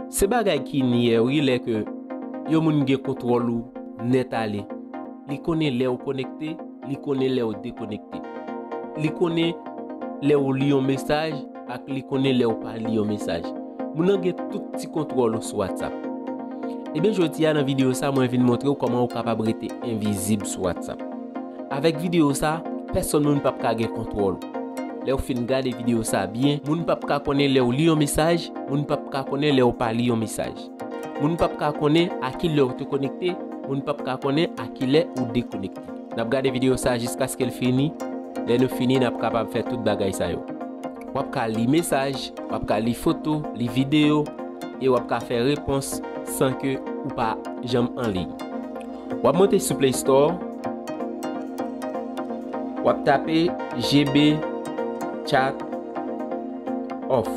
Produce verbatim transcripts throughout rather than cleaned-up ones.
Se bagay ki nyè wi, lè ke yon moun gen kontwòl ou nèt ale. Li konnen lè ou konekte, li konnen lè ou dekonekte. Li konnen lè ou li yon mesaj ak li konnen lè ou pa li yon mesaj. Moun nan gen tout ti kontwòl ou sou WhatsApp. Ebyen, jodi a nan videyo sa, mwen vin montre w kòman ou kapab rete envizib sou WhatsApp. Avèk videyo sa, pèsonn moun p ap ka gen kontwòl ou. Lè w fin gade videyo sa byen, moun p ap ka konnen lè w li yon mesaj, moun p ap ka konnen lè w pa li yon mesaj. Moun p ap ka konnen a ki lè w te konekte, moun p ap ka konnen a ki lè ou dekonekte. N ap gade videyo sa jiskaske l fini. Lè nou fini, n ap kapab fè tout bagay sa yo. W ap ka li mesaj, w ap ka li foto, li videyo, e w ap ka fè repons san ke ou pa janm an liy. W ap monte sou Play Store, w ap tape G B Chat Off.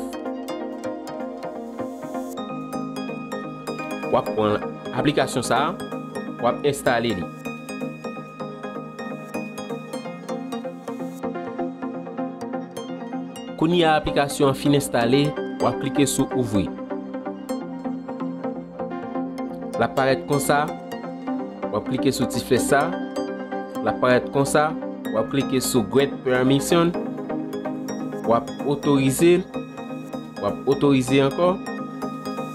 W ap pran aplikasyon sa a, w ap enstale li. Kounye a aplikasyon an fin enstale, w ap klike sou ouvri. L ap parèt konsa, w ap klike sou ti flèch sa, l ap parèt konsa, w ap klike sou grant permission, w ap otorize l, w ap otorize ankò,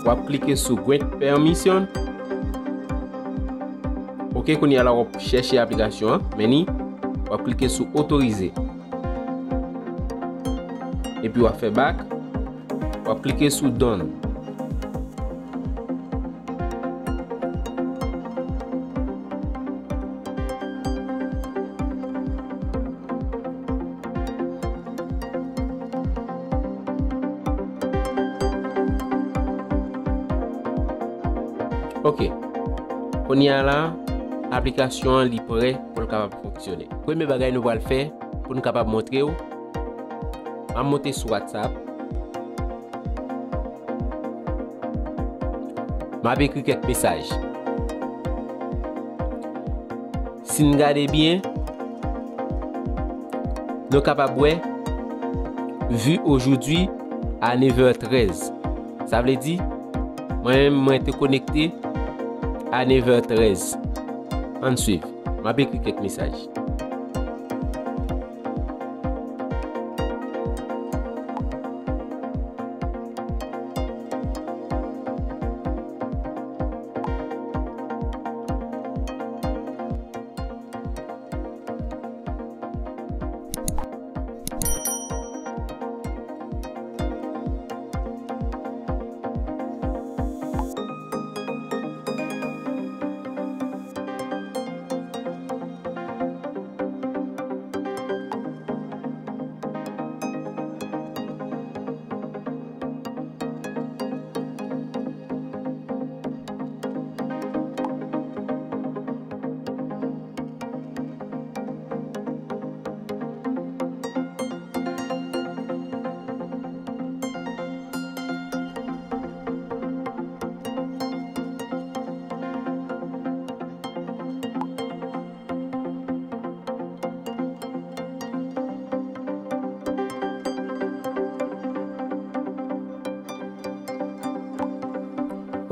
w ap klike sou grant permission. Ok, kounye a la w ap chèche aplikasyon an, men ni, w ap klike sou otorize. Epi w ap fè back, w ap klike sou done. Ok. Kounye a la, aplikasyon an li prè pou l kapab fonksyone. Premye bagay nou pral fè pou n kapab montre w, m ap monte sou WhatsApp. M ap ekri kèk mesaj. Si n gade byen, nou kapab wè, vu aujourd'hui à neuf heures treize. Sa vle di, mwen menm, mwen te konekte à neuf heures treize. Ann swiv. M ap ekri kèk mesaj.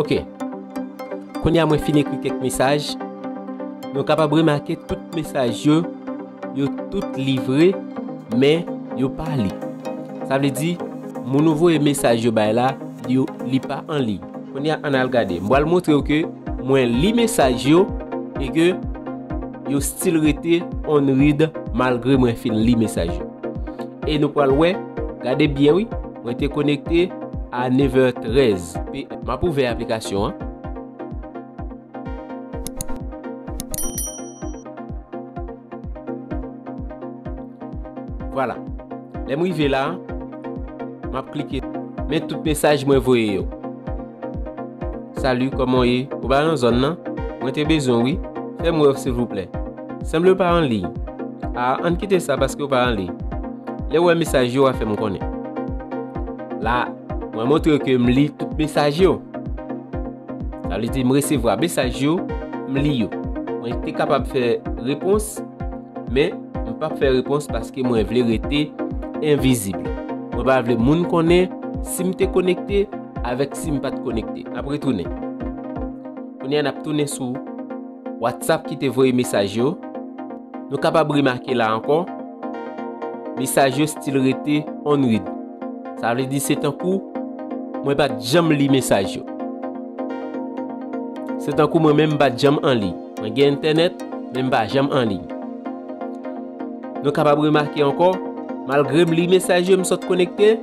Ok. Kounye a mwen fin ekri kèk mesaj. Nou kapab remake tout mesaj yo, yo tout livre, men yo pa li. Sa vle di, moun ou voye mesaj yo bay la, yo, li pa an liy. Kounye a, ann al gade. M pral montre w ke mwen li mesaj yo e ke yo still rete unread malgre mwen fin li mesaj yo. E nou pral wè, gade byen wi, mwen te konekte à neuf heures treize P M. M ap ouvè aplikasyon an. Vwala. Lè m rive la, m ap klike. Men tout mesaj mwen voye yo. Salut, kòman w ye? Ou pa nan zòn nan? Mwen te bezwen w wi. Fè m wè w silvouplè. Sanble w pa an liy. A, ann kite sa paske w pa an liy. Lè w wè mesaj yo, w a fè m konnen. La, mwen montre w ke m li tout mesaj yo. Sa vle di m resevwa mesaj yo, m li yo. Mwen te kapab fè repons, men m p ap fè repons paske mwen vle rete envizib. Mwen pa vle moun konnen si m te konekte avèk si m pa t konekte. N ap retounen. Kounye a, n ap tounen sou WhatsApp ki te voye mesaj yo. Nou kapab remake la ankò, mesaj yo still rete unread. Sa vle di se tankou mwen pa t janm li mesaj yo. Se tankou mwen menm m pa t janm an liy. Mwen gen entènèt, men m pa janm an liy. Nou kapab remake ankò, malgre m li mesaj yo, m sot konekte,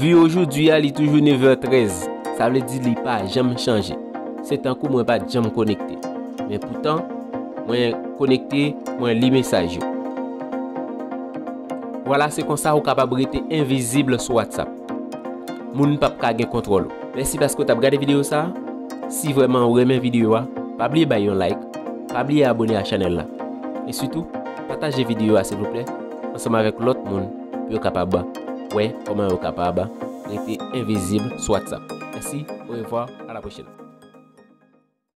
vi ojoudiya li toujou nevè trèz. Sa vle di li pa janm chanje. Se tankou mwen pa t janm konekte. Men poutan, mwen konekte, mwen li mesaj yo. Vwala, se konsa ou kapab rete envizib sou WhatsApp. Moun p ap ka gen kontwòl ou. Mèsi paske w t ap gade videyo sa a. Si vrèman ou renmen videyo a, pa bliye bay yon like, pa bliye abone a chanèl la. E sitou, pataje videyo a silvouplè, ansanm avèk lòt moun pou yo kapab wè kòman yo kapab rete envizib sou WhatsApp. Mèsi, orevwa, a la pwochèn.